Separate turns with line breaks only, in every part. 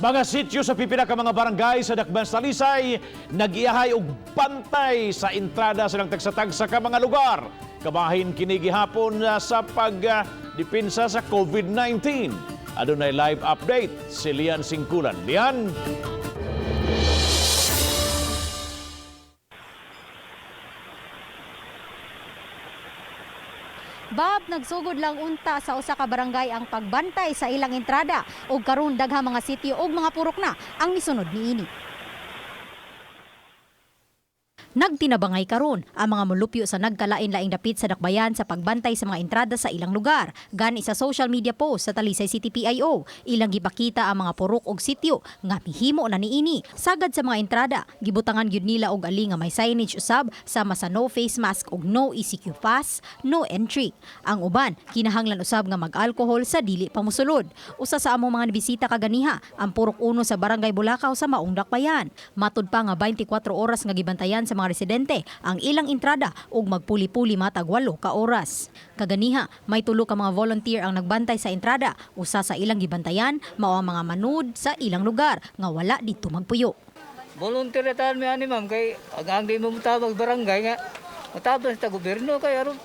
Mga sityo sa pipila ka mga barangay sa Dakbayan sa Talisay nagiyahay og bantay sa entrada silang tagsa-tagsa ka mga lugar. Kabahin kini gihapon sa pagdipinsa sa COVID-19. Adunay live update si Lian Singkulan. Lian?
Bob, nagsugod lang unta sa usa ka barangay ang pagbantay sa ilang entrada ug karon daghang mga sitio ug mga purok na ang misunod niini. Nagtinabangay karon ang mga mulupyo sa nagkalain-laing dapit sa Dakbayan sa pagbantay sa mga entrada sa ilang lugar. Gani sa social media post sa Talisay City PIO, ilang gipakita ang mga purok og sitio nga mihimo na niini. Sagad sa mga entrada, gibutangan gyud nila og ali nga may signage usab sama sa no face mask ug no ECQ pass, no entry. Ang uban kinahanglan usab nga mag-alcohol sa dili pa mosulod. Usa sa among mga nabisita kaganiha ang Purok 1 sa Barangay Bulacau sa Maong Dakbayan. Matud pa nga 24 oras nga gibantayan sa mga residente ang ilang entrada ug magpuli-puli matag 8 ka oras. Kaganiha, may tulo ka mga volunteer ang nagbantay sa entrada. Usa sa ilang gibantayan mao ang mga manud sa ilang lugar nga wala didto magpuyo.
Volunteer na tayo ani, ma'am, kay ang di mo mutabag barangay nga mutabag sa gobyerno kay aron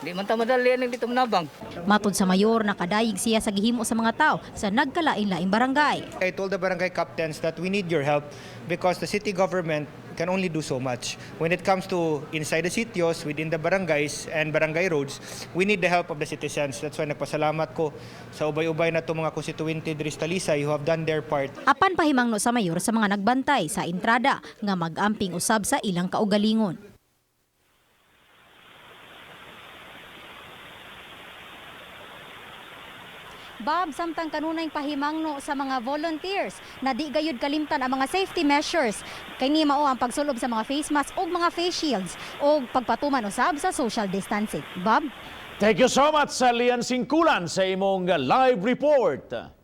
di man ta madali ang dito manabang.
Matod sa mayor, nakadayeg siya sa gihimo sa mga tao sa nagkalain-laing barangay.
I told the barangay captains that we need your help because the city government can only do so much. When it comes to inside the sitios, within the barangays and barangay roads, we need the help of the citizens. That's why nagpasalamat ko sa ubay-ubay na itong mga constituente diri sa Talisay who have done their part.
Apan pahimangno sa mayor sa mga nagbantay sa entrada nga mag-amping usab sa ilang kaugalingon. Bob, samtang kanunay pahimangno sa mga volunteers na di gayud kalimtan ang mga safety measures. Kay ni mao ang pagsulob sa mga face mask ug mga face shields ug pagpatuman usab sa social distancing. Bob?
Thank you so much sa Lian Singkulan sa imong live report.